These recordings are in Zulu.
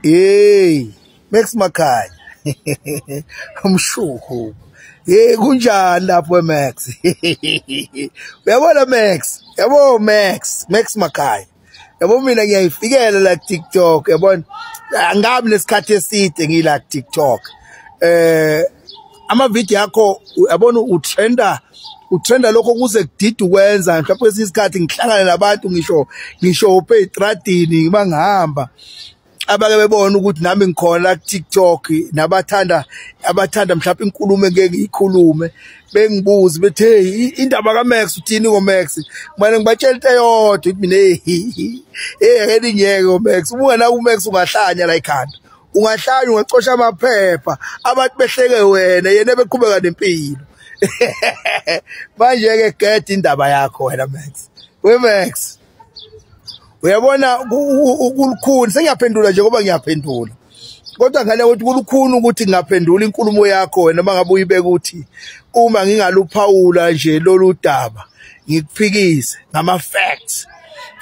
Hey, Max Makhanya. Umshuku. Hey, kunjani lapho Max? Uyabona Max? Yabo Max, Max Makhanya. Yabo mina ngiyayifikela la TikTok, yabona. Angabi nesikhathi eside ngila TikTok. Ama video yakho uyabona utrenda lokho kuze kudida ukwenza mhlawumbe kwesinye isikhathi ngihlangane nabantu ngisho uphe etradini mangihamba abake bebona ukuthi nami ngikhona la TikTok nabathanda abathanda mhlawumbe inkulumo engeke ngiyikhulume bengibuze bethi hey indaba kaMax uthini ngoMax kumele ngibatshele into eyodwa ukuthi mina hey ake ningiyeke ngoMax ubuka la uMax ungahlanya la ekhanda ungahlanya ungacosha amaphepha abantu behleke wena yena beqhubeka nempilo. Manje ke get indaba yakho wena Max. We Max uyabona kulukhuni sengiyaphendula nje ngoba ngiyaphendula kodwa ngale ukuthi kulukhuni ukuthi ngingaphendula inkulumo yakho wena mangabe uyibeka ukuthi uma ngingaluphawula nje lolu daba ngikuphikise ngama facts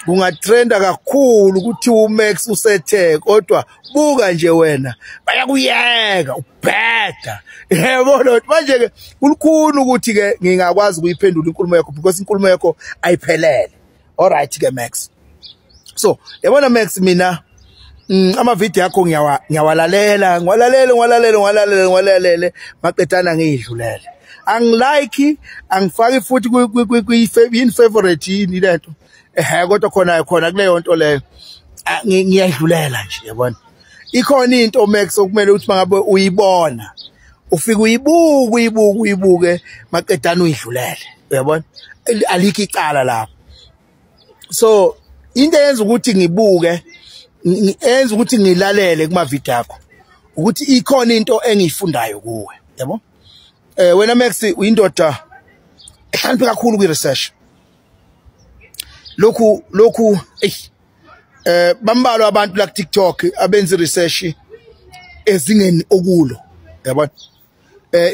kungatrenda kakhulu ukuthi uMax usethe kodwa buka nje wena bayakuyeka ubheda yebo. Manje ke kulukhuni ukuthi ke ngingakwazi ukuyiphendula inkulumo yakho because inkulumo yakho ayiphelele. All right ke Max. So yabona Max mina ama video yakho ngiyawalalela ngiwalalele maqedana ngiyidlulele angilike angifaki futhi kwi favorite yini lento kodwa khona kuleyo nto leyo ngiyadlulela nje yabona. Ikhona into Max okumele ukuthi mangabe uyibona ufike uyibuke maqedana uyidlulele uyabona alikho icala lapho. So into eyenza ukuthi ngibuke enza ukuthi ngilalele kuma video yakho ukuthi ikhona into engiyifundayo kuwe yabo. Wena Max uyindoda ehlakaniphe kakhulu kwi research. Lokhu bambalwa abantu la TikTok abenza research ezingeni okulo yabo.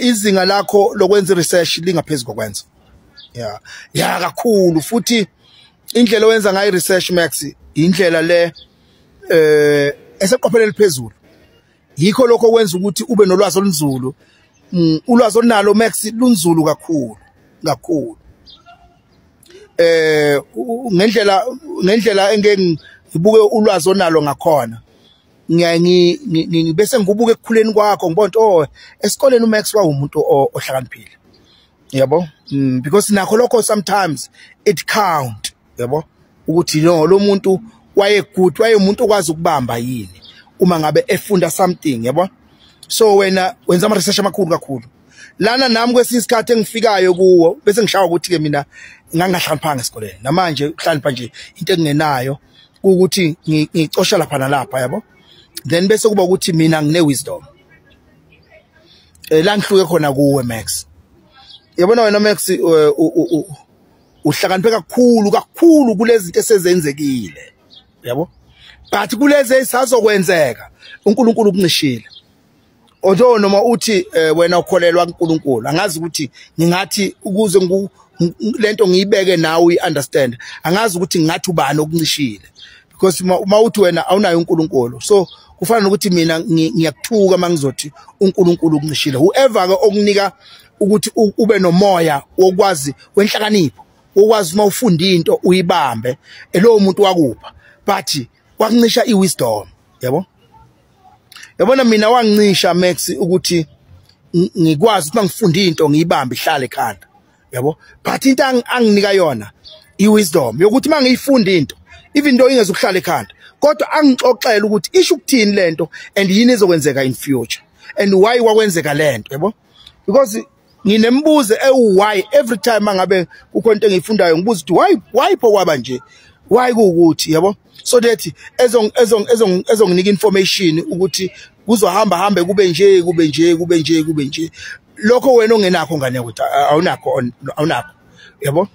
Izinga lakho lokwenza research lingaphezulu kokwenza ya kakhulu futhi indlela owenza ngayo research Max indlela le eseqophelele phezulu. Yikho lokho okwenza ukuthi ube nolwazi olunzulu. Ulwazi onalo Max lunzulu kakhulu kakhulu. Ngendlela engeke ngibuke ulwazi onalo ngakhona ngibese ngibuke ekukhuleni kwakho ngibona oh esikoleni uMax wawumuntu ohlakaniphile yabo. Because nakho lokho sometimes it count yabo ukuthi lo muntu waye good waye umuntu okwazi ukubamba yini uma ngabe efunda something yabo. So wena wenza ama research amakhulu kakhulu lana nami kwesinye isikhathi engifikayo kuwo bese ngishawa ukuthi ke mina ngangahlaniphanga esikoleni namanje ukuhlanipha nje into engingenayo ukuthi ngicosha lapha nalapha yabo. Then bese kuba ukuthi mina ngine wisdom la ngihluke khona kuwe Max. Yabona wena Max uhlakaniphe kakhulu kakhulu kulezi zinto esezenzekile yabo, but kulezi ezisazokwenzeka uNkulunkulu ukuncishile. Although noma uthi wena ukholelwa kuNkulunkulu angazi ukuthi ngingathi ukuze lento ngiyibeke nawe uyiunderstand angazi ukuthi ngingathi ubani okuncishile because uma uthi wena awunayo uNkulunkulu so kufana nokuthi mina ngiyakuthuka mangizothi uNkulunkulu ukuncishile. Whoever ke okunika ukuthi ube nomoya wokwazi wenhlakanipho ukwazi uma ufunda into uyibambe lo muntu wakupha but wakuncisha iwisdom yabo. Yabona mina wangincisha Max ukuthi ngikwazi ukuthi mangifunda into ngiyibambe ihlale ekhanda yabo, but into anginika yona iwisdom yokuthi mangiyifunda into even though ingezukuhlala ekhanda kodwa angixoxela ukuthi isho ukuthini lento and yini ezokwenzeka in future and why kwakwenzeka lento yabo. Because nginembuzo why every time mangabe kukhona into engiyifundayo ngibuza ukuthi why pho kwaba nje why kuukuthi yabo, so that ezonginika information ukuthi kuzohamba hambe kube nje kube nje kube nje kube nje. Lokho wena ongenakho ngane ukuthi awunakho yabo.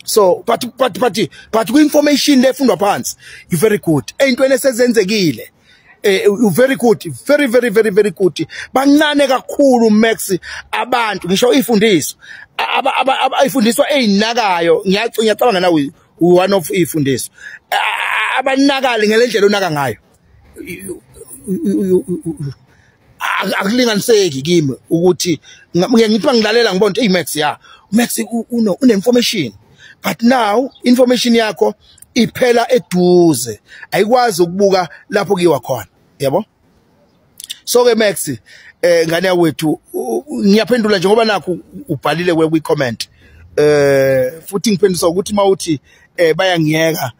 So but ku information lefundwa phansi you very good entweni esezenzekile you very good very very very very good. Bancane kakhulu Max abantu ngisho ifundiso abayifundiswa ezinakayo ngiyacabanga nawe one of ifundiso abanakali ngelendlela onaka ngayo. Akulinganiseki kimi ukuthi ngithi mangilalela ngibona ukuthi hey Max, ya Max une information, but now information yakho iphela eduze, ayikwazi ukubuka lapho kiwa khona, yabo. So ke Max, ngane yakwethu, ngiyaphendula njengoba nakho ubhalile kwi comment, futhi ngiphendula ukuthi mawuthi bayangiyeka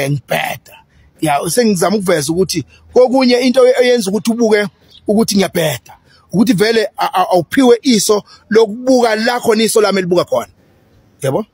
ngibheda, ya sengizama ukuveza ukuthi kokunye into eyenza ukuthi ubuke ukuthi ngiyabheda ukuthi vele awuphiwe iso lokubuka la khona iso lami elibuka khona, yabo,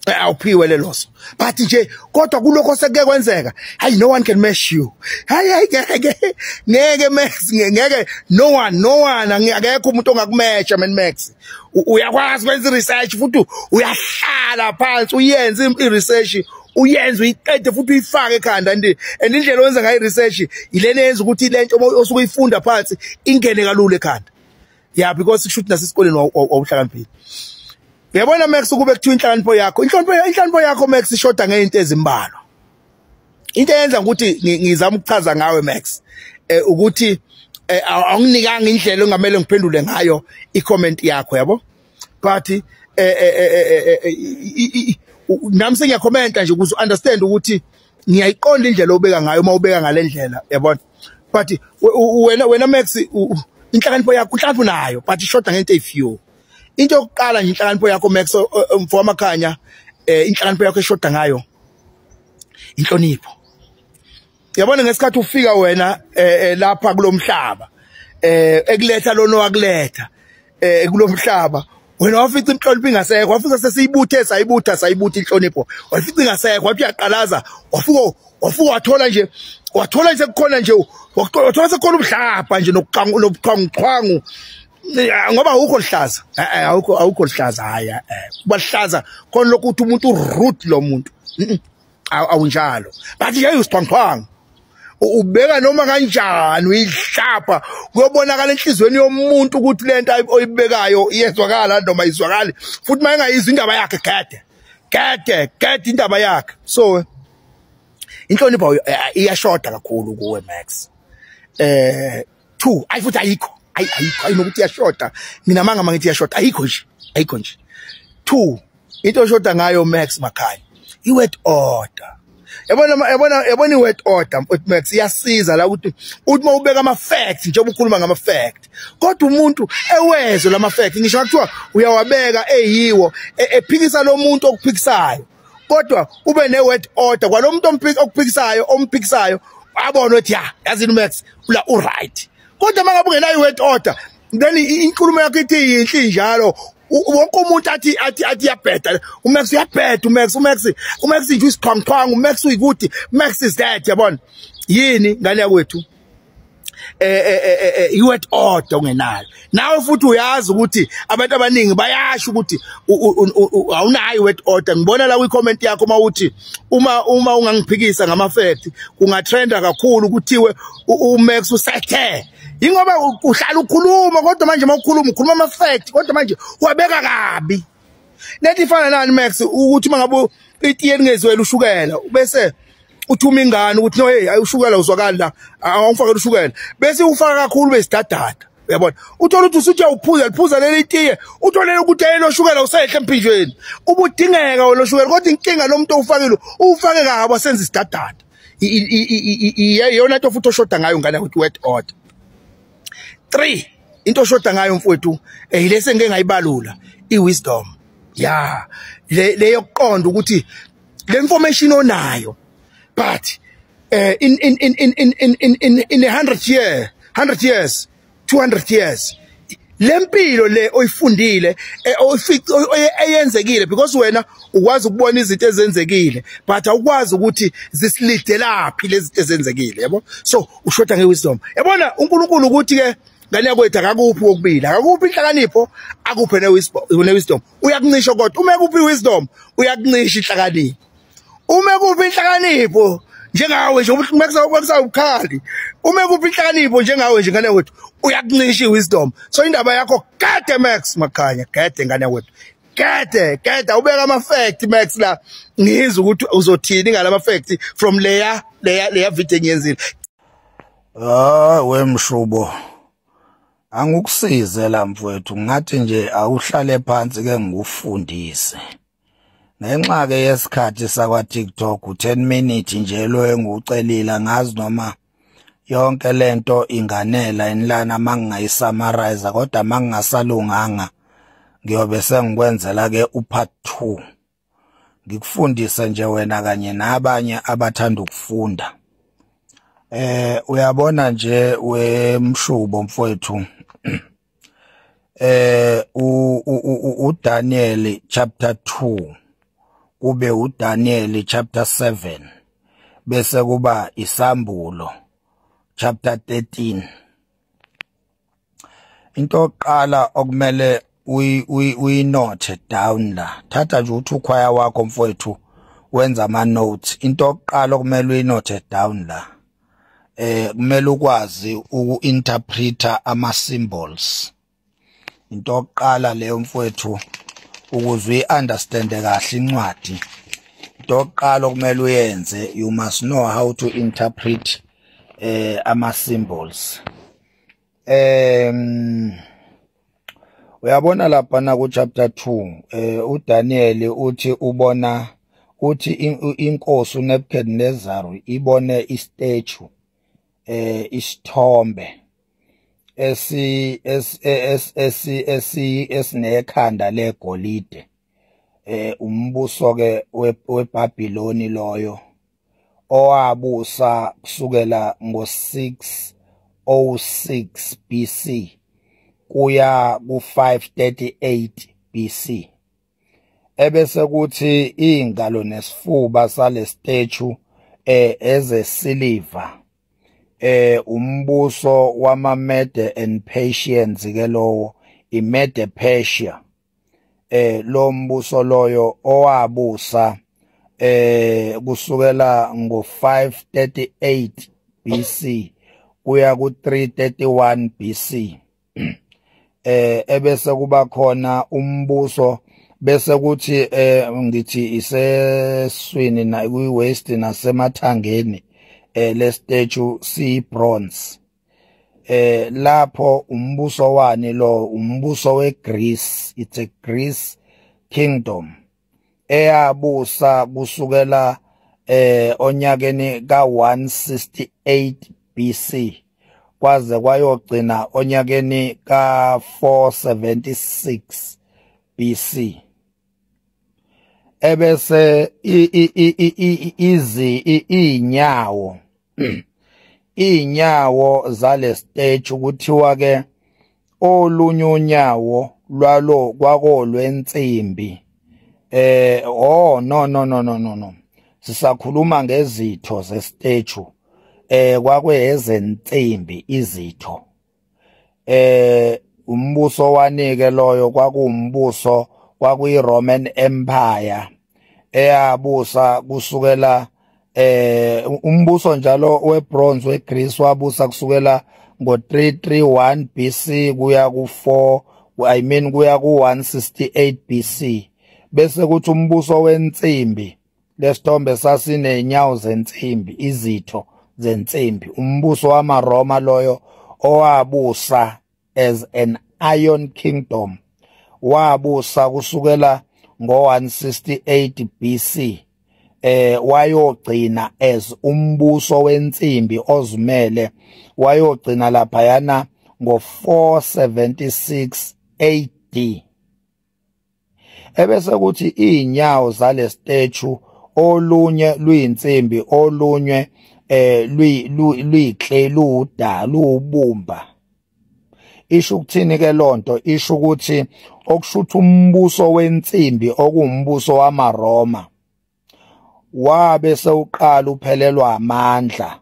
awuphiwe leloso. But nje kodwa kulokho sekuke kwenzeka, hayi, no one can mesh you, hayi hayi, ngeke ngeke Max, ngeke, no one akekho umuntu ongakumesha man. Max, uyakwazi kwenza research futhi uyahlala phansi uyenze i-research, uyenze uyiqede futhi uyifake ekhanda, and indlela owenza ngayo i-research ilena yenza ukuthi lento osuke uyifunda phansi ingene kalula ekhanda, yeah, because kusho ukuthi nasesikoleni wawuhlakaniphile. Uyabona Max, ukube kuthiwa inhlakanipho yakho, inhlakanipho yakho Max ishoda ngeinto ezimbalwa. Into eyenza ukuthi ngizama ukuchaza ngawe Max, ukuthi awunginikanga indlela ongamele ngiphendule ngayo i-comment yakho, yabo. But nami sengiyakhomenta nje ukuze understand ukuthi ngiyayiqonda indlela obeka ngayo uma ubeka ngale ndlela, yabona. But wena Max, inhlakanipho yakho, inhlakanipho nayo, but ishoda ngento eyi-few. Into yokuqala nje inhlakanipho yakho Max, mfo Makhanya, inhlakanipho yakho eshoda ngayo inhlonipho. Yabona ngesikhathi ufika wena lapha kulomhlaba, ekuletha lona wakuletha kulomhlaba, wena wafica inhlonipho ingasekho, wafika sesiyibuthe sayibutha inhlonipho, wafica ingasekho, wathi uyaqalaza, wafika wathola nje, wathola sekukhona nje, wathola sekukhona ubudlabha nje nobuqhwangu, ngoba awukho lihlaza, awukho lihlaza, hayi kuba lihlaza khona lokhu ukuthi umuntu rude lo muntu awunjalo, but nje usixhwanguxhwangu ubeka noma kanjani uyihlapha, kuyobonakala enhlizweni yomuntu ukuthi lento oyibekayo iyezwakala noma izwakali, futhi mayengayizwa indaba yakhe gede gede gede indaba yakhe. So inhlonipho iyashoda kakhulu kuwe Max. 2 ayi futhi ayikho, ayikho, ayinokuthi iyashoda, mina manga mangithi iyashoda, ayikho nje, ayikho nje. 2 into oshoda ngayo Max Makhanya, i-word order. Yabona i-word order Max iyasiza la ukuthi uthi mawubeka ama facts, njengoba ukhuluma ngama fact, kodwa umuntu ewezwe lama facts, ngisho kuthiwa uyawabeka eyiwo ephikisa lo muntu okuphikisayo, kodwa ube ne word order kwalo muntu okuphikisayo omphikisayo abone ukuthi ya yazini Max ula u right. Kodwa mangabe ungenayo i-word order, then inkulumo yakho ithi yinhle njalo, wonke umuntu athi iyabheda, uMax uyabheda, uMax nje usiqhwanguqhwangu, uMax uyikuthi, Max is that, yabona. Yini ngane yakwethu, i-word order ungenayo nawe, futhi uyazi ukuthi abantu abaningi bayasho ukuthi awunayo i-word order. Ngibona la kwi-comment yakho mawuthi uma ungangiphikisa ngama-fact kungatrenda kakhulu kuthiwe uMax usethe, ingoba uhlala ukhuluma, kodwa manje mawukhuluma ukhuluma ama-fact, kodwa manje uwabeka kabi. Lento ifana nani Max, ukuthi mangabe itiye lingezwela ushukela bese uthuma ingane ukuthi no hey ayushukela uzwakala la, awungifakele ushukela, bese ufaka kakhulu besidadada, uyabona. Uthola ukuthi usuthi uyawuphuza liphuza leli itiye, utholele ukuthi lo shukela usehle empinjweni, ubudingeka wena shukela, kodwa inkinga lo muntu owufakile ufake kabi wasenza isidadada. Iyona into futhi oshoda ngayo ngane ukuthi word order. 3 into oshoda ngayo mfowethu, yilese ngeke ngayibalula, i-wisdom. Ya le yokuqonda ukuthi le information onayo, but in 100 year, 100 years, 200 years, lempilo le oyifundile eyenzekile, because wena ukwazi ukubona izinto ezenzekile, but awukwazi ukuthi zisilidelaphi lezi zinto ezenzekile, yabo. So ushoda ngewisdom, yabona. uNkulunkulu ukuthi ke ngane yakwethu akakuphi okubili, akakuphi inhlakanipho, akuphe newisdom, uyakuncisha. Kodwa uma ekuphi iwisdom uyakuncisha inhlakanipho, uma ekuphi inhlakanipho njengawe nje ukuthi makusawubukhali, uma ekuphi inhlakanipho njengawe nje ngane yakwethu uyakuncisha iwisdom. So indaba yakho gede Max Makhanya, gede ngane yakwethu, gede gede, ubeka ama fact Max la, ngizwe ukuthi uzothini ngalama fact from leya video engiyenzile. Ah, wemshubo, angikusize la mfowethu, ngathi nje awuhlale phansi ke ngikufundise. Ngenxa ke yesikhathi sakwa TikTok 10 minutes nje lo engucelile, ngazi noma yonke lento inganela inlana mangingayisummarize, kodwa mangingasalunganga ngiyobe sengikwenzela ke upart 2. Ngikufundise nje wena kanye nabanye abathanda ukufunda. Uyabona nje wemshubo mfowethu, uDaniel chapter 2 kube uDaniel chapter 7 bese kuba isambulo chapter 13. Into yokuqala okumele uyinote down la, thatha nje uthi ukhwaya wakho mfowethu wenza ama notes. Into yokuqala okumele uyinote down la, kumele ukwazi uku-interpreta ama symbols. Into yokuqala leyo mfowethu, ukuze uyi-understande kahle incwadi, into yokuqala okumele uyenze, you must know how to interpret ama symbols. Uyabona lapha na ku chapter 2, uDaniel uthi ubona, uthi inkosi uNebuchadnezzar ibone istatue, isithombe esi esi esi esinekhanda legolide, umbuso ke weBabyloni loyo owabusa kusukela ngo-606 BC kuya ku-538 BC. Ebese kuthi ingalo nesifuba sale statue ezesiliva, umbuso wamaMede and Persians ke lowo, iMede Persia, lo mbuso loyo owabusa kusukela ngo-538 BC kuya ku-331 BC. Ebese kuba khona umbuso, bese kuthi ngithi iseswini na kwi-waist nasemathangeni le statue si bronze. Lapho umbuso wani lo? Umbuso weGreece, it's a Greece kingdom eyabusa kusukela onyakeni ka-168 BC kwaze kwayogcina onyakeni ka-476 BC. Ebese inyawo inyawo zale statue kuthiwa ke olunye unyawo lwalo kwakolwensimbi. Oh no no no no no no, sisakhuluma ngezitho zestatue, kwakwezensimbi izitho. Umbuso wanike loyo kwakuwumbuso, kwakuyi-Roman Empire eyabusa kusukela umbuso njalo webronze weGreece wabusa kusukela ngo-331 BC kuya ku-4 I mean kuya ku-168 BC. Bese kuthi umbuso wensimbi, lesithombe sasinenyawo zensimbi, izitho zensimbi, umbuso wamaRoma loyo owabusa as an iron kingdom, wabusa kusukela ngo-168 BC wayogcina as umbuso wensimbi ozimele, wayogcina laphayana ngo-476 AD. Ebese kuthi inyawo zale statue olunye luyinsimbi, olunye luyiclay, luda lubumba. Isho ukuthini ke lonto? Isho ukuthi okushuthi umbuso wensimbi okuwumbuso wamaRoma wabe sewuqala uphelelwa amandla,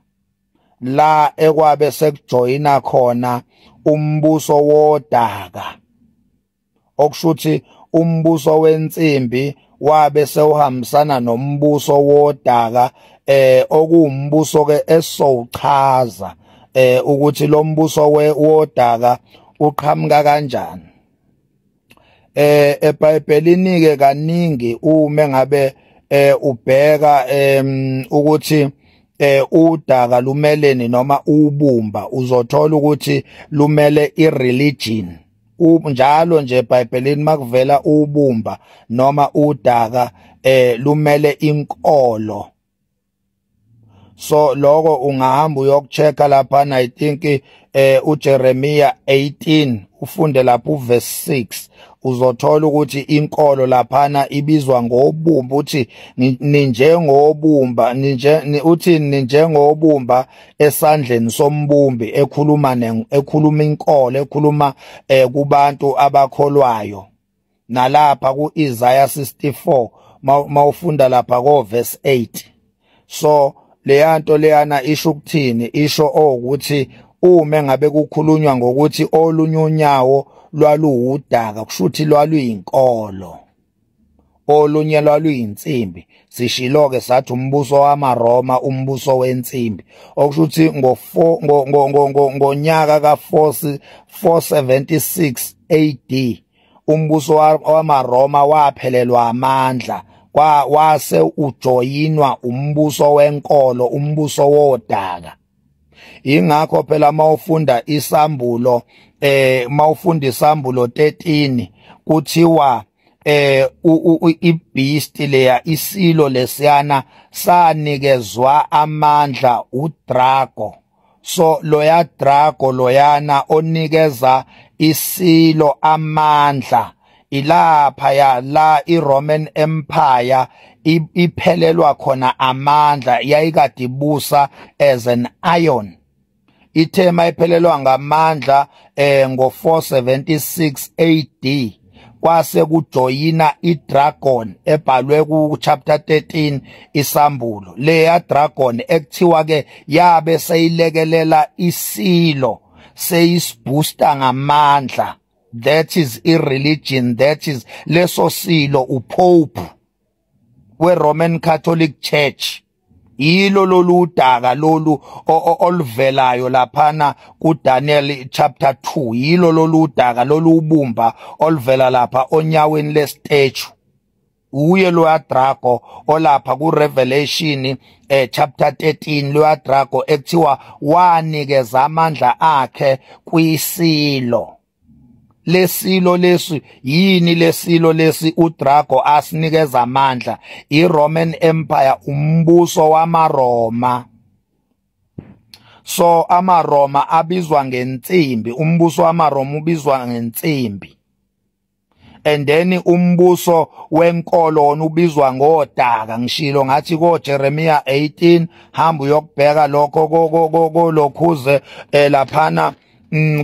la ekwabe sekujoyina khona umbuso wodaka. Okushuthi umbuso wensimbi wabe sewuhambisana nombuso wodaka, okuwumbuso ke esowuchaza ukuthi lo mbuso wodaka uqhamuka kanjani. eBhayibhelini ke kaningi uma ngabe ubheka ukuthi Udaka lumeleni noma ubumba, uzothola ukuthi lumele ireligion. Njalo nje eBhayibhelini makuvela ubumba noma udaka lumele inkolo. So lokho ungahamba uyokuchecka lapha, I think uJeremiah 18, ufunde lapho uverse 6, uzothola ukuthi inkolo laphana ibizwa ngobumba, uthi ninjengobumba, ninje uthi ninjengobumba esandleni sombumbi, ekhuluma ekhuluma inkolo, ekhuluma kubantu abakholwayo. Nalapha kuIsaiah 64 mawufunda lapha ko verse 8. So leyanto leyana isho ukuthini? Isho ukuthi uma ngabe kukhulunywa ngokuthi olunye unyawo lwaluwudaka, kusho ukuthi lwaluyinkolo, olunye lwaluyinsimbi. Sishilo ke sathi umbuso wamaRoma umbuso wensimbi, okusho ukuthi ngo4 ngonyaka ka 476 AD umbuso wamaRoma waphelelwa amandla, kwa wase ujoyinwa umbuso wenkolo, umbuso wodaka. Ingakho phela mawufunda isambulo, mawufunda isambulo 13, kuthiwa ibeast leya, isilo lesiyana, sanikezwa amandla uDrago. So loya Drago loyana onikeza isilo amandla, ilapha ya la iRoman Empire iphelelwa khona amandla. Yayikade ibusa as an iron, ithe mayiphelelwa ngamandla ngo 476 AD, kwase kujoyina idragon ebhalwe ku chapter 13 isambulo. Leya dragon ekuthiwa ke yabe seyilekelela isilo, seyisibooster ngamandla, that is irreligion, that is leso silo upope we-Roman Catholic Church. Yilo lolu daka lolu oluvelayo laphana kuDaniel chapter 2, yilo lolu daka lolu ubumba oluvela lapha onyaweni lestatue, uye loya drago olapha ku Revelation chapter 13, loya drago ekuthiwa wanikeza amandla akhe kwisilo. Lesilo lesi yini? Lesilo lesi uDrago asinikeza amandla, iRoman Empire, umbuso wamaRoma. So amaRoma abizwa ngensimbi, umbuso wamaRoma ubizwa ngensimbi, and then umbuso wenkolo wona ubizwa ngodaka. Ngishilo ngathi ko Jeremiah 18, hamba uyokubheka lokho ko lokhuze laphana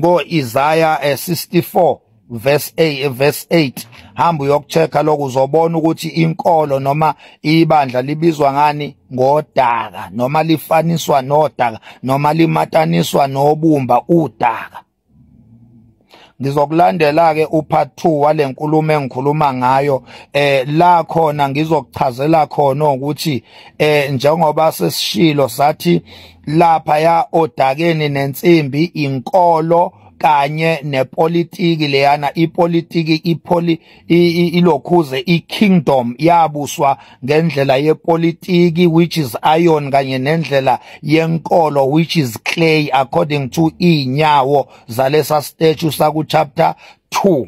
ko Isaiah 64 verse 8, verse 8, hamba uyokuchecka lokho, uzobona ukuthi inkolo noma ibandla libizwa ngani, ngodaka, noma lifaniswa nodaka, noma limataniswa nobumba, udaka. Ngizokulandela ke upart 2 walenkulumo engikhuluma ngayo, la khona ngizokuchazela khona ukuthi njengoba sesishilo sathi lapha ya odakeni nensimbi inkolo kanye nepolitiki leyana, ipolitiki ipholi ilokhuze ikingdom yabuswa ngendlela yepolitiki, which is iron, kanye nendlela yenkolo, which is clay, according to inyawo zalesa statue saku chapter 2.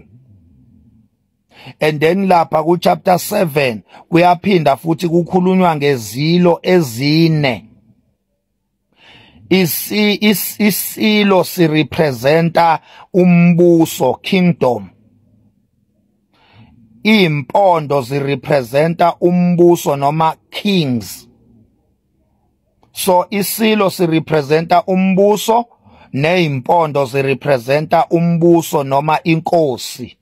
And then lapha ku chapter 7 kuyaphinda futhi kukhulunywa ngezilo ezine. Isilo sirepresenta umbuso, kingdom, impondo zirepresenta umbuso noma kings. So isilo sirepresenta umbuso nezimpondo zirepresenta umbuso noma inkosi.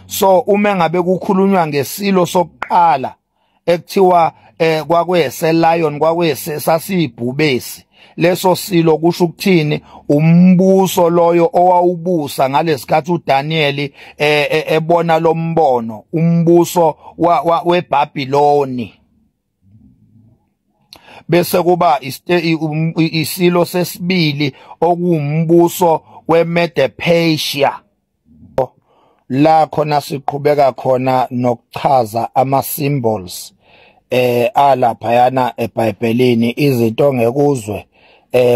So uma ngabe kukhulunywa ngesilo sokuqala ekuthiwa kwakwese lion, kwakwese sasibhubesi, leso silo kusho ukuthini? Umbuso loyo owawubusa ngalesikhathi uDaniel ebona lombono, umbuso weBabyloni. Bese kuba isilo sesibili okuwumbuso weMedo-Persia, la khona siqhubeka khona nokuchaza ama symbols. Alapha yana eBhayibhelini, izinto ngekuzwe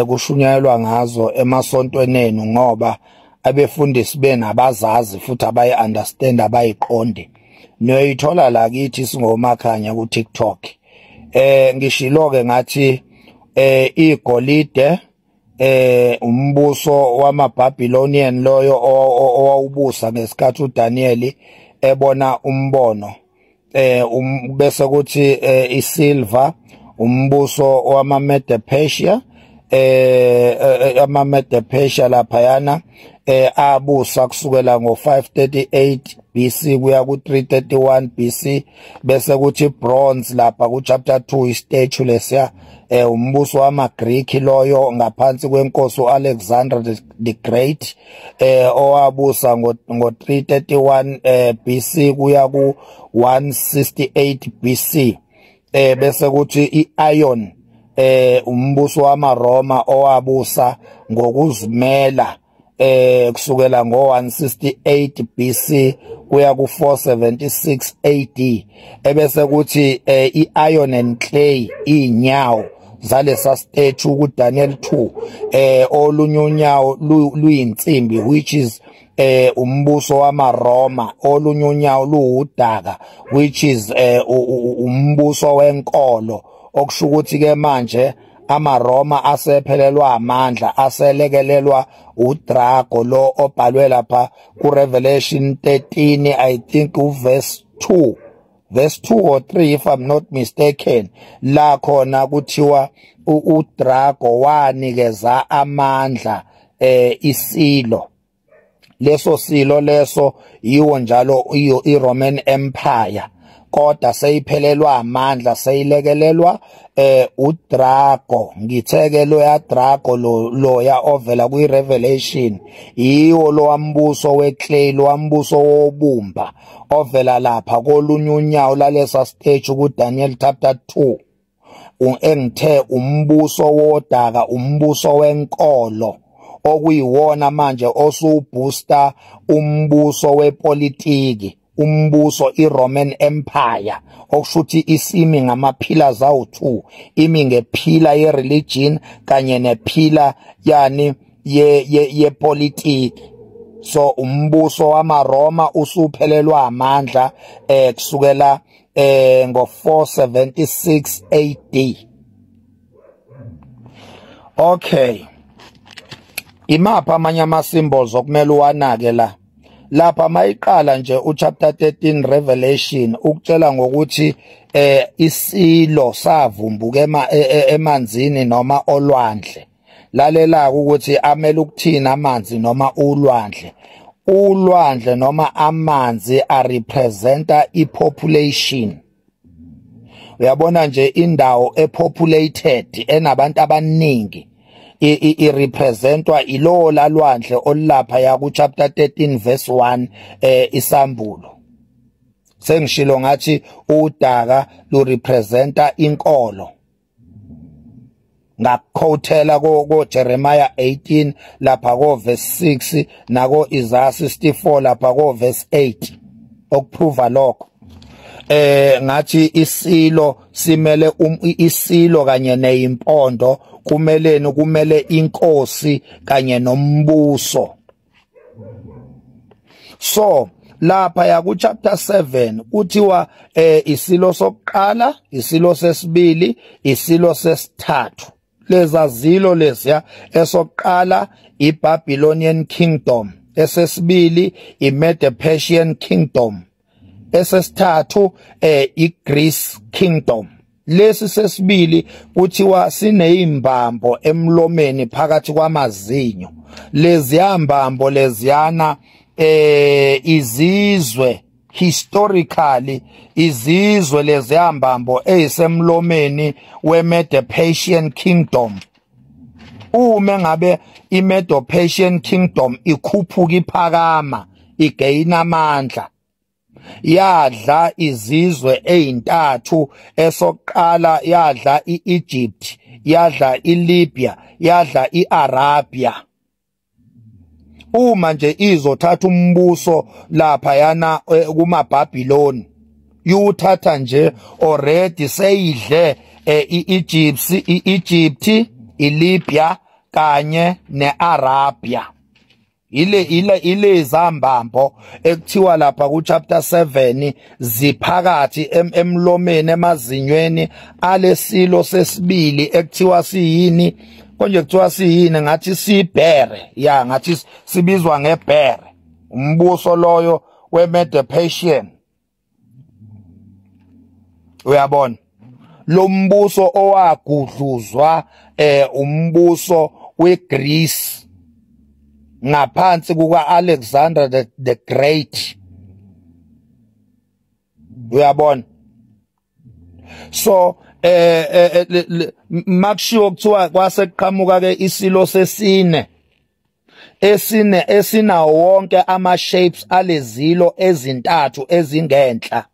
kushunyayelwa ngazo emasontweni enu, ngoba abefundisi benabazazi futhi abayi understand, abayiqondi. Niyoyithola la kithi singomakhanya ku TikTok. Ngishilo ke ngathi igolide umbuso wamaBabylonian loyo owawubusa ngesikhathi uDaniel ebona umbono, bese kuthi isilver umbuso wamaMedo-Persia, amaMedo-Persia laphayana abusa kusukela ngo538 BC kuya ku331 BC. Bese kuthi bronze lapha ku chapter 2, istatue lesiya, umbuso wamaGreek loyo ngaphansi kwenkosi uAlexander the Great, owabusa ngo 331 BC kuya ku 168 BC. Bese kuthi iiron, umbuso wamaRoma owabusa ngokuzimela kusukela ngo168 BC kuya ku476 AD. Ebese kuthi iiron and clay, inyawo zalesa statue ku Daniel 2, olunye unyawo luyinsimbi, which is umbuso wamaRoma, olunye unyawo luwudaka, which is umbuso wenkolo. Okusho ukuthi ke manje amaRoma asephelelwa amandla, aselekelelwa uDrago lo obhalwe lapha ku Revelation 13, I think uverse 2, verse 2 or 3 if I'm not mistaken, la khona kuthiwa uDrago wanikeza amandla isilo. Leso silo leso yiwo njalo iyo iRoman Empire, kodwa seyiphelelwa amandla, seyilekelelwa uDrago. Ngitheke lo ya Drago lo loya ovela kwi Revelation yiwo lo wambuso weclay, lo wambuso wobumba ovela lapha kolunye unyawo lalesa statue ku Daniel chapter 2, engithe umbuso wodaka, umbuso wenkolo, okuyiwona manje osubooster umbuso wepolitiki, umbuso iRoman Empire. Okusho ukuthi isimi ngama-pillars awu2, imi ngepillar ye-religion kanye nepillar yani ye politiki. So umbuso wamaRoma usuphelelwa amandla kusukela ngo 476 AD. Okay, imapha amanye ama symbols okumele uwanake la? Lapha mayiqala nje uchapter 13 Revelation ukutshela ngokuthi isilo savumbuka emanzini noma olwandle. Lalela ukuthi amele ukuthina amanzi noma ulwandle. Ulwandle noma amanzi arepresenta ipopulation. Uyabona nje indawo epopulated enabantu abaningi irepresentwa ilo lalwandle olapha ya ku chapter 13 verse 1, isambulo. Sengishilo ngathi udaka lu representa inkolo, ngakuquotela ko Jeremiah 18 lapha ko verse 6 nako Isaiah 64 lapha ko verse 8 okuprova lokho. Ngathi isilo simele isilo kanye nezimpondo kumeleni? Kumele inkosi kanye nombuso. So lapha ya ku chapter 7 kuthiwa isilo sokuqala, isilo sesibili, isilo sesithathu. Leza zilo lesiya, esokuqala iBabylonian Kingdom, esesibili iMedo-Persian Kingdom, esesithathu iGreece Kingdom. Lesi sesibili kuthiwa sineyimbambo emlomeni phakathi kwamazinyo. Leziyambambo leziyana izizwe, historically izizwe leziyambambo ezisemlomeni weMedo-Persian Kingdom, uma ngabe iMedo-Persian Kingdom ikhuphuka, iphakama, igaina amandla, yadla izizwe ezintathu. Esokuqala yadla iEgypt, yadla iLibya, yadla iArabia. Uma nje izothatha umbuso lapha yana kumaBabylon. Yuthatha nje already seyidle iEgypt, iLibya kanye neArabia. Ile zambambo ekuthiwa lapha ku chapter 7 ziphakathi emlomeni emazinyweni alesilo sesibili ekuthiwa siyini konje, kuthiwa siyini, ngathi sibhere, ya ngathi sibizwa ngebhere, umbuso loyo weMedo-Persian. Uyabona lo mbuso owagudluzwa umbuso weGreece ngaphansi kuka Alexander the Great. Uyabona, so makushiwo kuthiwa kwase kuqhamuka ke isilo sesine esine esinawo wonke ama shapes alezilo ezintathu ezingenhla.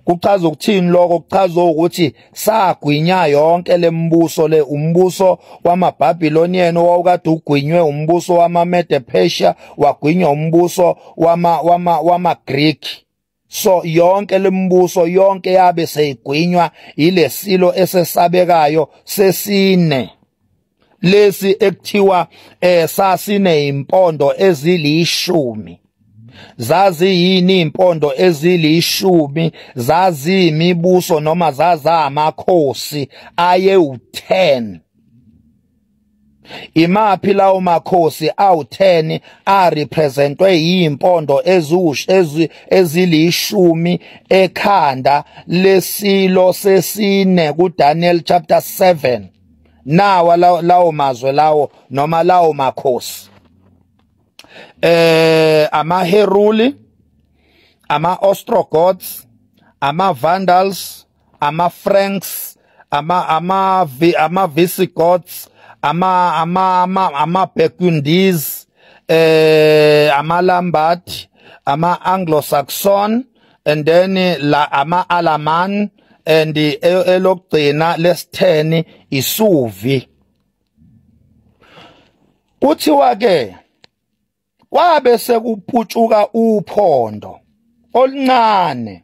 Kuchaza ukuthini lokho? Kuchaza ukuthi sagwinya yonke lembuso le, umbuso wamaBabylonian owawukade ugwinywe umbuso wamaMedo-Persia, wagwinywa umbuso wama Greek. So yonke lembuso yonke yabe seyigwinywa ilesilo esesabekayo sesine lesi ekuthiwa sasine impondo ezilishumi. Zaziyini impondo ezilishumi? Zaziyimibuso noma zazamakhosi aye u10. Imaphi lawo makhosi awu10 arepresentwe yimpondo ezilishumi ekhanda lesilo sesine kuDaniel chapter 7? Nawa lawo mazwe lawo noma lawo makhosi, amaHeruli, ama-Ostrogoths, ama-Vandals, ama-Franks, ama-Visigoths, ama-Burgundies, ama-Lombard, ama-Anglo-Saxon, and then la ama-Alaman, and elokugcina lesi-10 iSuvi. Kuthiwa ke kwabe sekuputshuka uphondo oluncane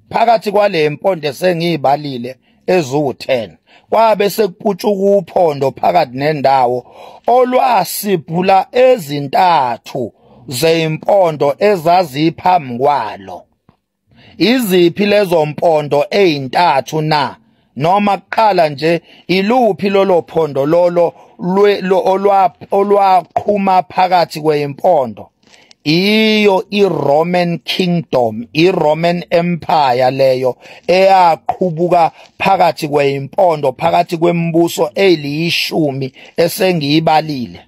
phakathi kwale mpondo esengiyibalile ezu-10, kwabe sekuputshuka uphondo phakathi nendawo olwasiphula ezintathu zeimpondo ezaziphambi kwalo. Iziphi lezo mpondo ezintathu na? Noma kuqala nje, iluphi lolo phondo lolo olwaqhuma phakathi kweyimpondo? Iyo iRoman Kingdom, iRoman Empire leyo eyaqhubuka phakathi kweyimpondo, phakathi kwemibuso eliyishumi esengiyibalile.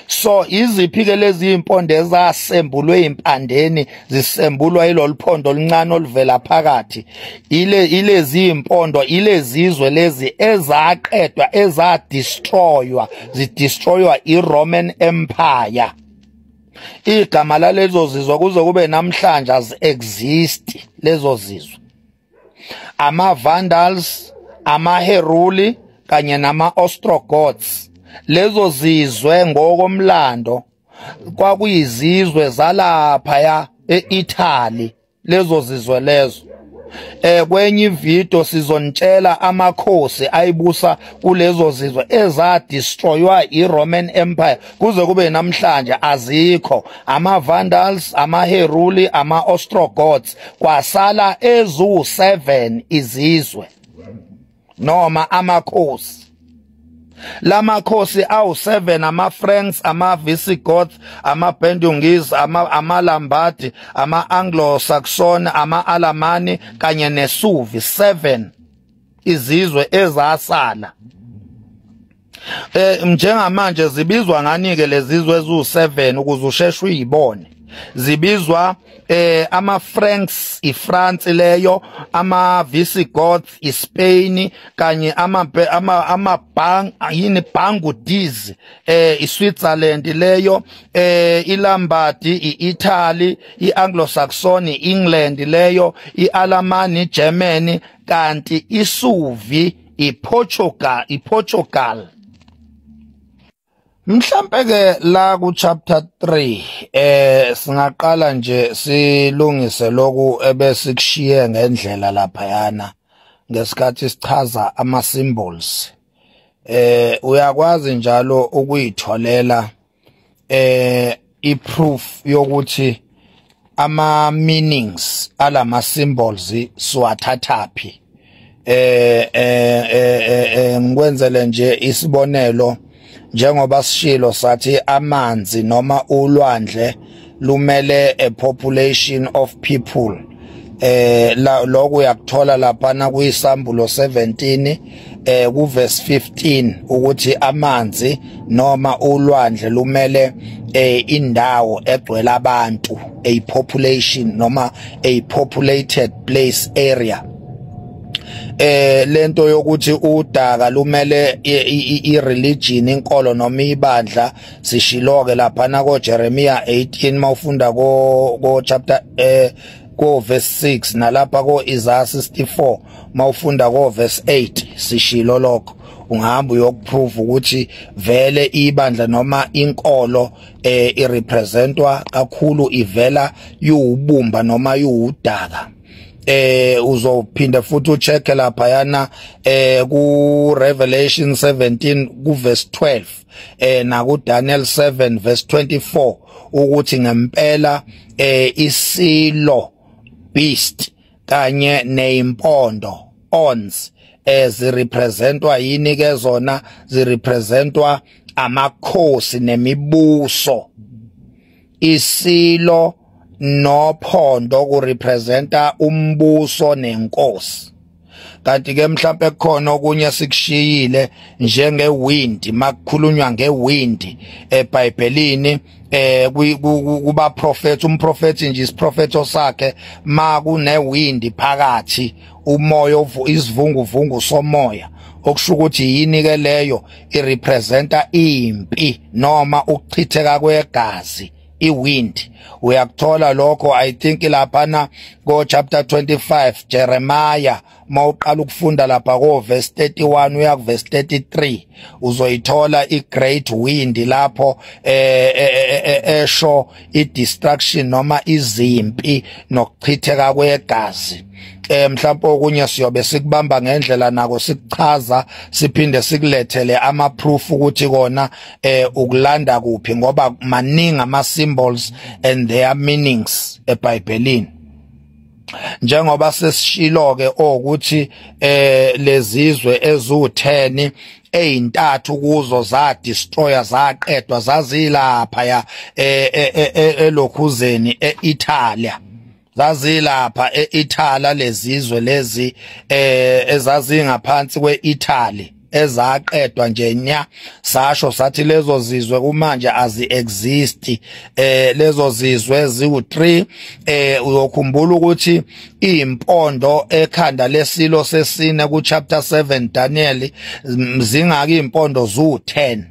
So iziphi ke lezi impondo ezasembulwe impandeni zisembulwa yilolu phondo oluncane oluvela phakathi? Ile ilezi impondo, ilezizwe lezi ezaqedwa, ezadestroywa, zidestroywa iRoman Empire. Igama lalezo zizwe kuze kube namhlanje az exist lezo zizwe: ama Vandals, ama Heruli kanye nama Ostrogoths. Lezo zizwe ngokomlando kwakuyizizwe zalapha ya eItaly lezo zizwe lezo. Kwenye video sizonitshela amakhosi ayibusa kulezo zizwe ezadestroywa iRoman Empire, kuze kube namhlanje azikho. Ama Vandals, ama Heruli, ama Ostrogoths, kwasala ezu7 izizwe noma amakhosi. Lamakhosi awu7, ama-Franks, ama-Visigoths, ama-Burgundies, ama-Lombardi, ama-Anglo-Saxon, ama-Alamani kanye neSuvi, 7 izizwe ezasala. Njengamanje zibizwa ngani ke lezizwe ezu7 ukuze usheshe uyibone? Zibizwa ama Franks, iFrance leyo, ama Visigoths, iSpain, kanye ama Bang yini Burgundies, iSwitzerland leyo, iLombardy, iItaly, iAnglo-Saxon, iEngland leyo, iAlamani, Germany, kanti iSuvi iPortugal, iPortugal. Mhlambe ke la ku chapter 3 singaqala nje silungise lokhu ebesikushiye ngendlela lapha yana ngesikhathi sichaza ama symbols. Uyakwazi njalo ukuyitholela i-proof yokuthi ama meanings alama symbols siwathathaphi. Ngikwenzele nje isibonelo, njengoba sishilo sathi amanzi noma ulwandle lumele a population of people. Lokhu uyakuthola lapha na kuyisambulo 17 ku verse 15 ukuthi amanzi noma ulwandle lumele indawo egcwele abantu, a population noma a populated place area. Lento yokuthi udaka lumele i-religion, inkolo noma ibandla, sishiloke lapha na ko Jeremiah 18 mawufunda ko chapter ko verse 6, nalapha ko Isaiah 64 mawufunda ko verse 8, sishilo lokho. Ungahamba uyokuprove ukuthi vele ibandla noma inkolo irepresentwa kakhulu ivela yuwubumba noma yuwudaka. Uzophinda futhi ucheck lapha yana ku Revelation 17 ku verse 12 na ku Daniel 7 verse 24 ukuthi ngempela isilo beast kanye neimpondo ons ezirepresentwa yini ke zona, zirepresentwa amakhosi nemibuso. Isilo nophondo kurepresenta umbuso nenkosi. Kanti ke mhlawumbe kukhona okunye sikushiyile njenge wind, makukhulunywa ngewind eBhayibhelini kuba prophet, umprofeti nje isiprofeto sakhe makune wind phakathi, umoya, isivunguvungu somoya, okusho ukuthi yini ke leyo, irepresenta impi noma ukuchitheka kwegazi, iwind. Uyakuthola lokho I think lapha na ko chapter 25 Jeremiah, mawuqala ukufunda lapha ko verse 31 uya ku verse 33, uzoyithola i great wind lapho esho i destruction noma izimpi nokuchitheka kwegazi. Mhlawumbe okunye siyobe sikubamba ngendlela nako sikuchaza, siphinde sikulethele ama proof ukuthi kona ukulanda kuphi, ngoba maningi ama symbols and their meanings eBhayibhelini. Njengoba sesishilo ke ukuthi lezizwe ezu10 ezintathu kuzo za destroyer zaqedwa, zazilapha ya elokhuzeni eItalia, zazilapha eItaly lezizwe lezi ezazingaphansi kweItaly ezaqedwa nje nya. Sasho sathi lezo zizwe kumanje azi exist, lezo zizwe ziwu3. Uyokhumbula ukuthi impondo ekhanda lesilo sesine ku chapter 7 Daniel zingaki impondo zu10,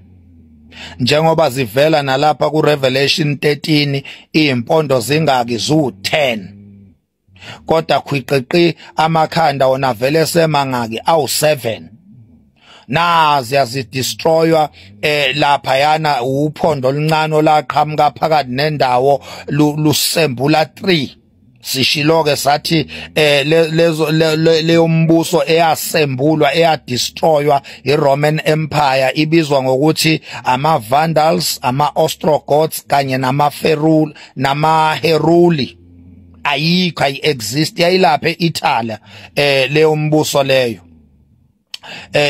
njengoba zivela nalapha ku Revelation 13 impondo zingaki zu10, kodwa khwiqiqi amakhanda wona vele semangaki awu7. Nazi yazidestroywa lapha yana uphondo oluncane olaqhamuka phakathi nendawo lusembula 3. Sishiloke sathi lezo leyo mbuso eyasembulwa eyadestroywa iRoman Empire ibizwa ngokuthi ama Vandals, ama Ostrogoths kanye nama Ferul nama Heruli. Ayikho, ayi-exist, yayilapha eItaly leyo mbuso leyo.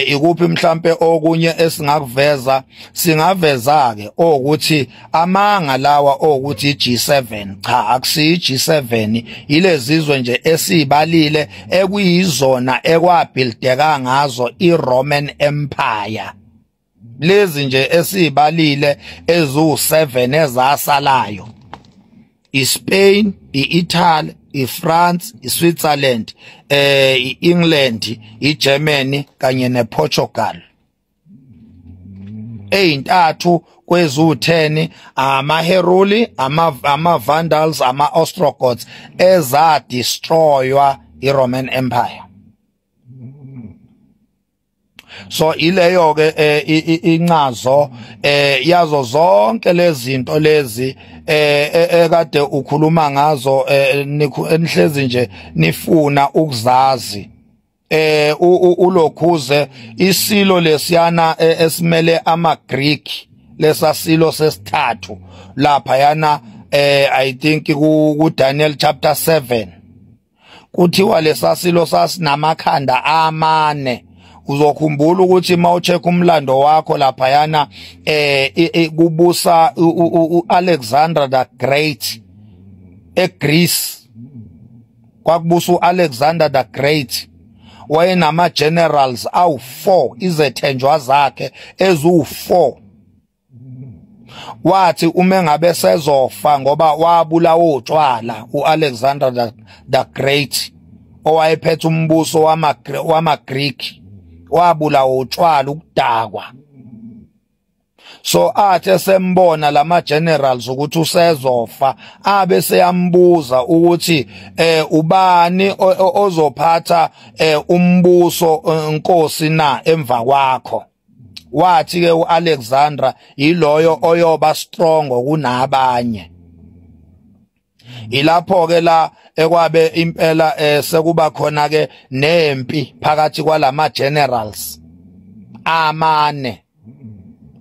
Ikuphi mhlambe okunye esingakuveza? Singaveza ke ukuthi amanga lawa ukuthi iG7, cha akusiyi G7, ilezizwe nje esibalile ekuyizona ekwabuildeka ngazo iRoman Empire. Lezi nje esibalile ezu7 ezasalayo, iSpain, iItaly, iFrance, iSwitzerland, iEngland, iGermany kanye nePortugal. Ezintathu kwezu10 amaHeruli, ama Vandals, ama Ostrogoths eza destroywa iRoman Empire. So ileyo ke incazo yazo zonke lezi zinto lezi ekade ukhuluma ngazo, enihlezi nje nifuna ukuzazi. Ulokhuze isilo lesiyana esimele ama Greek, lesasilo sesithathu lapha yana, I think ku Daniel chapter 7 kuthiwa lesasilo sasinamakhanda amane. Uzokhumbula ukuthi mawucheck umlando wakho lapha yana, kubusa uAlexander the Great eGreece. Kwakubusa uAlexander the Great, wayenama generals awu4, izethenjwa zakhe ezu4. Wathi uma ngabe sezofa, ngoba wabulawa utshwala uAlexander the Great owayephethe umbuso wama Greek, wabulawa utshwala, ukudakwa. So athe sembona lama generals ukuthi usezofa, abe seyambuza ukuthi ubani ozophatha umbuso, nkosi, na emva kwakho? Wathi ke uAlexandra, yiloyo oyoba strong kunabanye. Ilapho ke la ekwabe impela sekuba khona ke nempi phakathi kwalama generals amane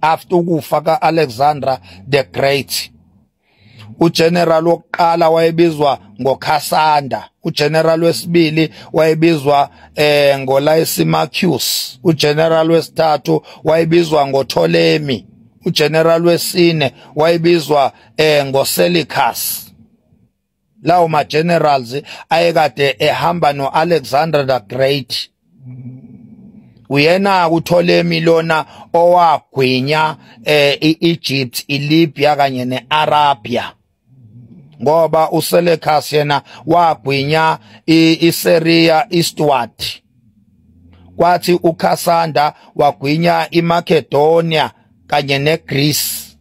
after ukufa kaAlexandra the Great. Ugeneral wokuqala wayebizwa ngoCassander, ugeneral wesibili wayebizwa ngoLysimachus, ugeneral wesithathu wayebizwa ngoPtolemy, ugeneral wesine wayebizwa ngoSeleucus. Lawo ma generals ayekade ehamba noAlexander the Great. Uyena uPtolemy lona owagwinya iEgypt, iLibya kanye neArabia, ngoba uSeleucus yena wagwinya iSyria eastward, kwathi uCassander wagwinya iMacedonia kanye neGreece.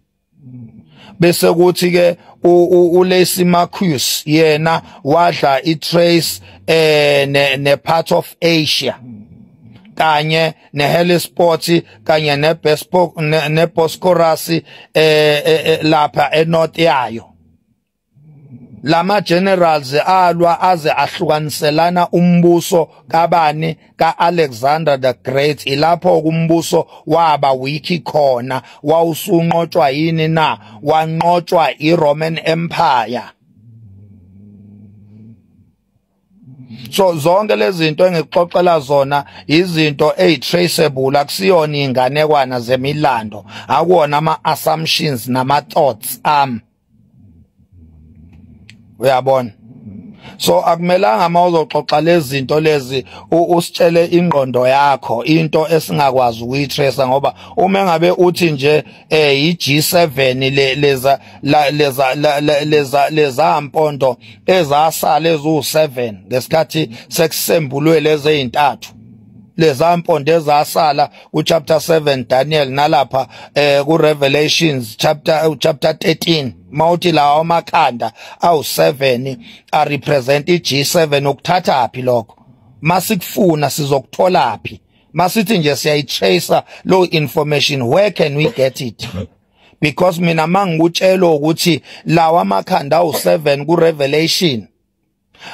Bese kuthi ke uLysimachus yena wadla iThrace ne part of Asia kanye neHellespont kanye neBosporus lapha enorth yayo. Lama generals alwa aze ahlukaniselana umbuso kabani? KaAlexander the Great. Ilapho kumbuso waba weak khona, wawusunqotshwa yini na? Wanqotshwa iRoman Empire. So zonke lezi zinto engikuxoxela zona izinto ezitraceable, akusiyona inganekwana zemilando, akuwona ama assumptions nama thoughts am, uyabona? So akumelanga mawuzoxoxa lezi zinto lezi usitshele ingqondo yakho, into esingakwazi ukuyitrace, ngoba uma ngabe uthi nje iG7 leza leza leza leza mpondo ezasala ezu7 ngesikhathi sekusembulwe lezi ezintathu, leza mpondo ezasala ku chapter 7 Daniel nalapha ku Revelations chapter 13, mawuthi lawo amakhanda awu7 a represent iG7, ukuthatha phi lokho? Masikufuna sizokuthola phi? Masithi nje siyayitracer lo information, where can we get it? Because mina mangikutshela ukuthi lawa amakhanda awu7 ku Revelation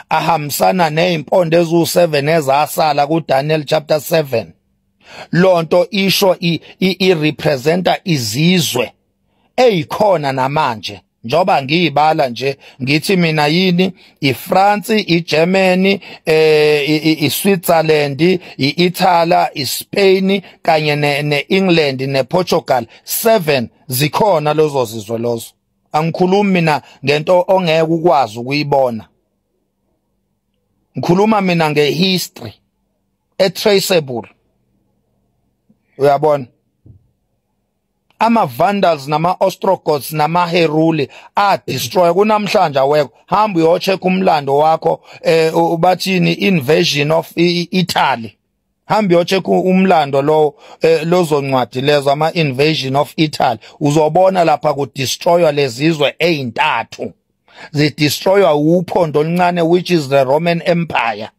ahambisana nezimpondo ezu7 ezasala ku Daniel chapter 7, lonto isho i representa izizwe eyikhona namanje, njoba ngiyibala nje ngithi mina yini? iFrance, iGermany, iSwitzerland, iItaly, iSpain kanye neEngland nePortugal. 7 zikhona lezo zizwe lozo. Angikhulumi mina ngento ongeke ukwazi ukuyibona, ngikhuluma mina ngehistory etraceable, uyabona? Ama Vandals nama Ostrogoths nama Heruli a destroy, kunamhlanje awekho. Hamba uyocheck umlando wakho, ubathini, invasion of Italy. Hamba uyocheck umlando lo, lozoncwadi lezo ama invasion of Italy, uzobona lapha ku destroywa lezizwe ezintathu, zidestroywa uphondo oluncane, which is the Roman Empire,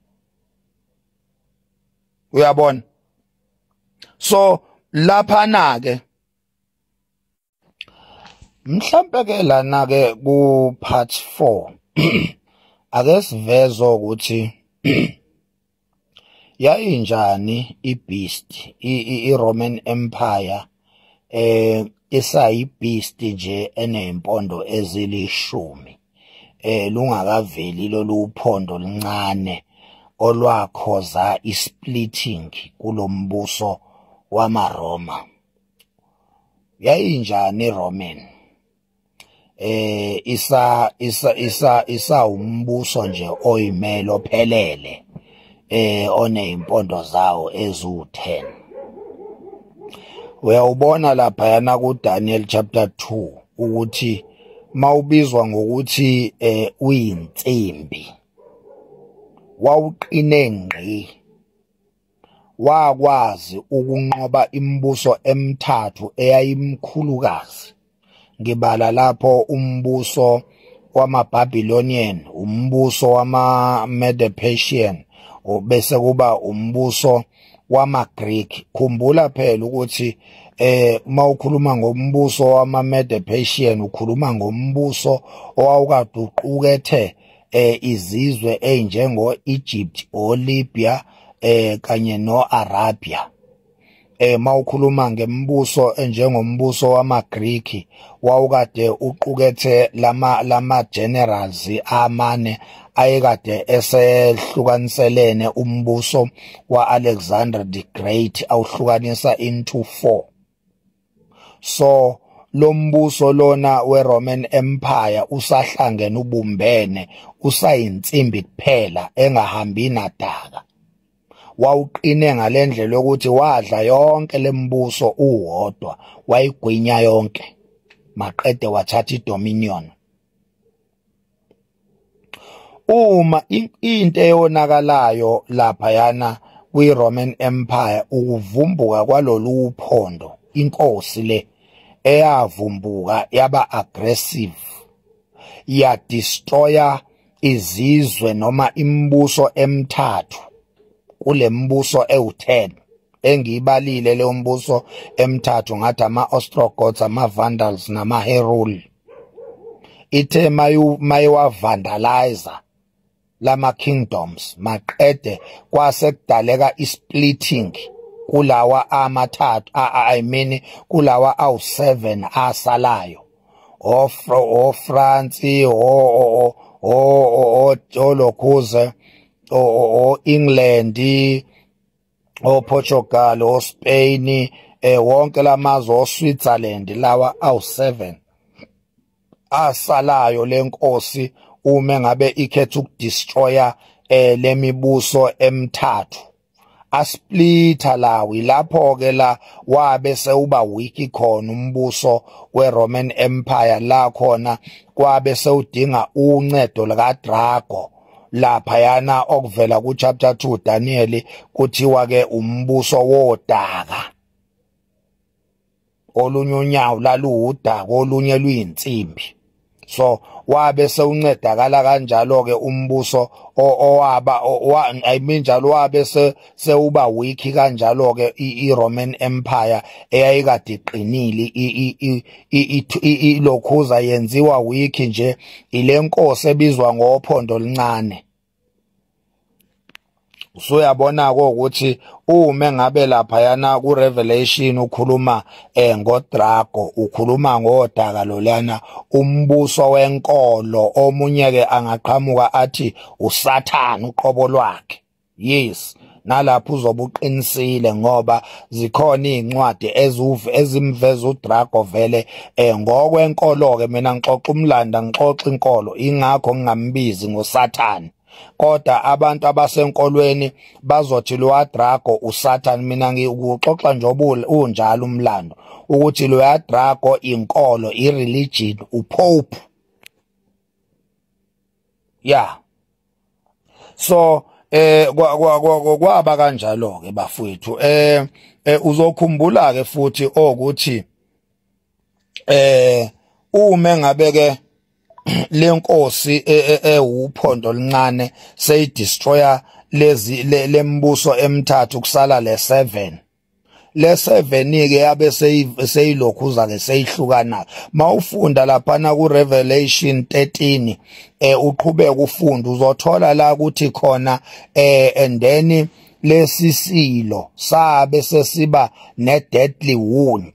uyabona? So lapha na ke mhlambe ke lana ke ku part 4 ake siveze ukuthi yayinjani ibeast, i-Roman Empire isayibeast nje enempondo ezilishumi, lungakaveli lolu phondo lincane olwakhoza isplitting kulombuso wamaRoma. Yayinjani iRoman? Isa isa isa isa umbuso nje oyimelo phelele, onezimpondo zawo ezu10. Uyawubona lapha yana ku Daniel chapter 2 ukuthi mawubizwa ngokuthi uyinsimbi, wawuqine ngqi, wakwazi ukunqoba imibuso emithathu eyayimkhulukazi. Ngibala lapho umbuso wamaBabylonian, umbuso wama-Medo-Persian, bese kuba umbuso wamaGreek. Khumbula phela ukuthi mawukhuluma ngombuso wama-Medo-Persian ukhuluma ngombuso owawukade uqukethe izizwe ezinjengo Egypt, oLibya kanye noArabia. Mawukhuluma ngembuso enjengombuso wamaGreek wawukade uqukethe lama generals amane ayekade esehlukaniselene umbuso waAlexander the Great, awuhlukanisa into 4. So lombuso lona weRoman Empire usahlangene ubumbene, usayinsimbi kuphela engahambi nadaka. Wawuqine ngalendlela yokuthi wadla yonke lembuso uwodwa, wayigwinya yonke maqede wathatha idominion. Uma into eyonakalayo lapha yana kwiRoman Empire ukuvumbuka kwalolu phondo, inkosi le eyavumbuka yaba aggressive, ya destroyer izizwe noma imibuso emithathu kulembuso ewu10 engiyibalile. Leyo mbuso emithathu ngathi ama-Ostrogoths, ama-Vandals nama-Heruli. Ithe mayiwa-vandalizer lama kingdoms maqede kwase kudaleka isplitting kulawa amathathu, I mean kulawa awu7 asalayo, o France, o o o lokhuze, o England, o Portugal, o Spain, wonke lamazwe, o Switzerland, lawa awu7 asalayo. Lenkosi uma ngabe ikhetha ukudestroya lemibuso emithathu, asplitha lawo, lapho ke la wabe sewuba weak khona umbuso weRoman Empire, la khona kwabe sewudinga uncedo lika Drago lapha yana okuvela ku chapter 2 Daniel, kuthiwa ke umbuso wodaka, olunye unyawo laluwudaka, olunye luyinsimbi. So wabe sewuncedakala kanjalo ke umbuso owaba, I mean njalo wabe sewuba weak kanjalo ke iRoman Empire eyayikade iqinile, ilokhuza yenziwa weak nje ilenkosi ebizwa ngophondo lincane. Usuyabona ukuthi uma ngabe lapha yana ku Revelation ukhuluma ngoDrago, ukhuluma ngodaka lolana, umbuso wenkolo. Omunye ke angaqhamuka athi uSathane uqobo lwakhe. Yes, nalapho uzobe uqinisile ngoba zikhona izincwadi ezimveza uDrago vele ngokwenkolo ke. Mina ngixoxa umlando, ngixoxa inkolo, ingakho ngingambizi ngoSathane, kodwa abantu abasenkolweni bazothi lo Drago uSathane. Mina ngikuxoxa nje unjalo umlando ukuthi lo Drago inkolo, ireligion, upope. Yeah, so kwaba kanjalo ke bafowethu. Uzokhumbula ke futhi ukuthi uma ngabe ke lenkosi ewuphondo lincane seyidestroyer lezi lembuso emithathu, kusala le7, Le 7 ke yabe seyilokhuza ke seyihlukana. Mawufunda lapha na ku Revelation 13 uqhubeka ufunda, uzothola la ukuthi khona and then lesi silo sabe sesiba ne deadly wound,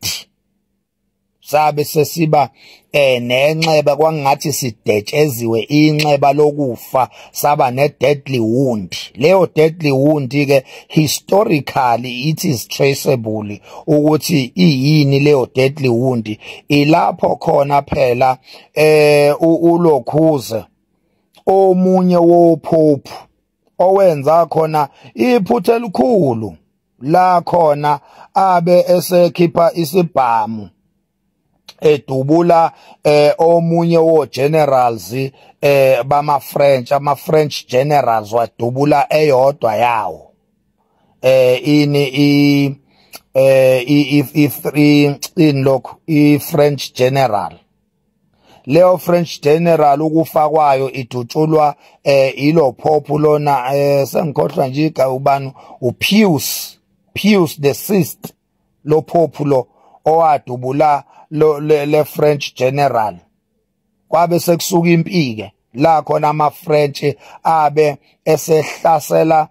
sabe sesiba nenxeba, kwangathi sidetsheziwe inxeba lokufa, saba ne deadly wound. Leyo deadly wound ke historically it is traceable ukuthi iyini leyo deadly wound. Ilapho khona phela ulokhuze omunye wopope owenza khona iphutha elikhulu la khona abe esekhipha isibhamu edubula omunye wo generals bama French, ama French generals, wadubula eyodwa yawo ini i i in lokho i French general. Leyo French general ukufa kwayo idutshulwa ilo pope lona, sengikhohlwa nje igama, ubani, uPius, Pius the Sixth, lo pope lo owadubula lo le French general. Kwabe sekusuka impi ke la khona ama French abe esehlasela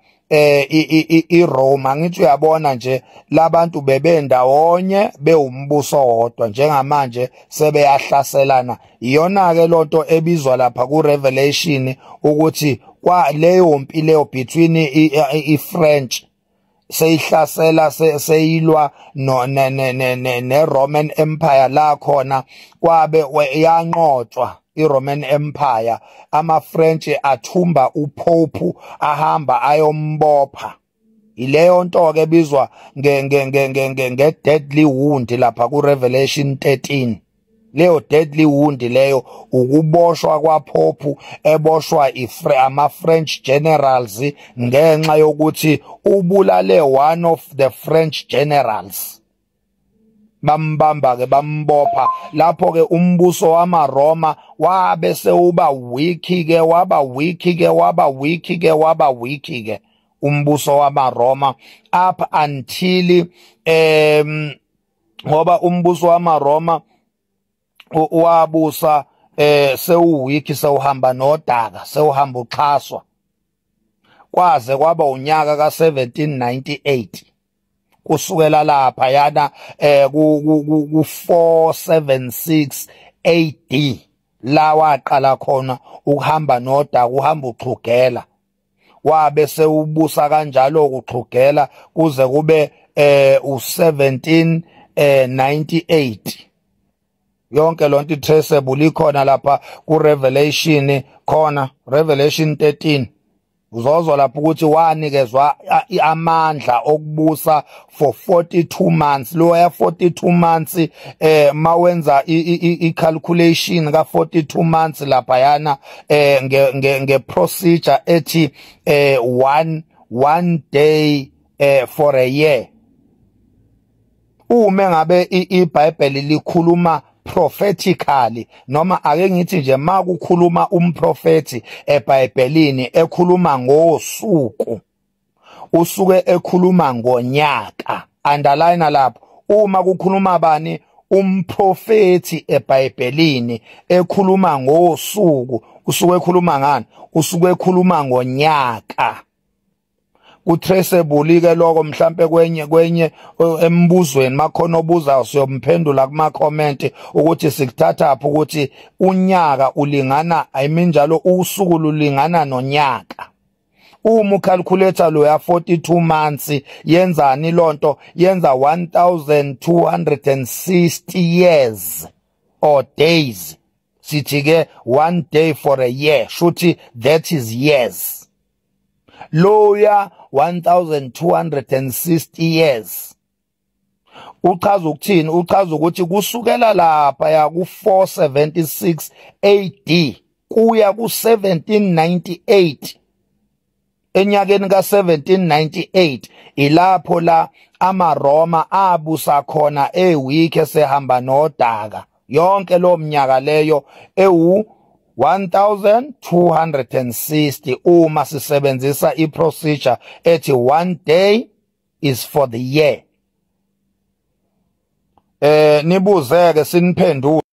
iRoma. Ngithi uyabona nje labantu bebendawonye bewumbuso wodwa, njengamanje sebeyahlaselana. Iyona ke lonto ebizwa lapha ku Revelation ukuthi kwa leyo mpi leyo between i-French seyihlasela seyilwa no ne Roman Empire, la khona kwabe yanqotshwa iRoman Empire, ama French athumba uPope ahamba ayombopha. Ileyo nto ke bizwa nge nge nge nge nge deadly wound lapha ku Revelation 13. Leyo deadly wound leyo ukuboshwa kwaPope eboshwa ama French generals ngenxa yokuthi ubulale one of the French generals. Bambamba ke bambopha. Lapho ke umbuso wamaRoma wabe sewuba weak ke, waba weak ke, waba weak ke, waba weak ke umbuso wamaRoma up until ngoba umbuso wamaRoma wabusa sewuweak, sewuhamba nodaka, sewuhamba uxhaswa, kwaze kwaba unyaka ka1798. Kusukela lapha yana ku 476 AD la waqala khona ukuhamba nodaka, uhamba uxhugela, wabe sewubusa kanjalo ukuxhugela kuze kube u1798. Yonke lonto itraceable ikhona lapha ku Revelation, khona Revelation 13 uzozwa lapho ukuthi wanikezwa amandla okubusa for 42 months. Lo ya 42 months mawenza i calculation ka 42 months lapha yana nge nge procedure ethi one day for a year. Uma ngabe iBhayibheli likhuluma prophetically, noma ake ngithi nje makukhuluma umprofeti eBhayibhelini ekhuluma ngosuku, usuke ekhuluma ngonyaka. Underline lapho, uma kukhuluma bani umprofeti eBhayibhelini ekhuluma ngosuku, usuke ekhuluma ngani? Usuke ekhuluma ngonyaka. Kutraceable ke lokho, mhlambe kwenye embuzweni makhona obuza siyomphendula kuma comment ukuthi sikuthatha phi ukuthi unyaka ulingana, I mean njalo usuku lulingana nonyaka. Uma ucalculator lo ya 42 months yenzani lonto? Yenza 1260 years or days. Sithi ke one day for a year, shuthi that is years. Loya 1260 years uchaza ukuthini? Uchaza ukuthi kusukela lapha ya ku 476 AD kuya ku 1798, enyakeni ka 1798 ilapho la amaRoma abusa khona eweek esehamba nodaka. Yonke lo mnyaka leyo ewu 1260 uma sisebenzisa iprocedure ethi one day is for the year. Nibuzeke siniphendule.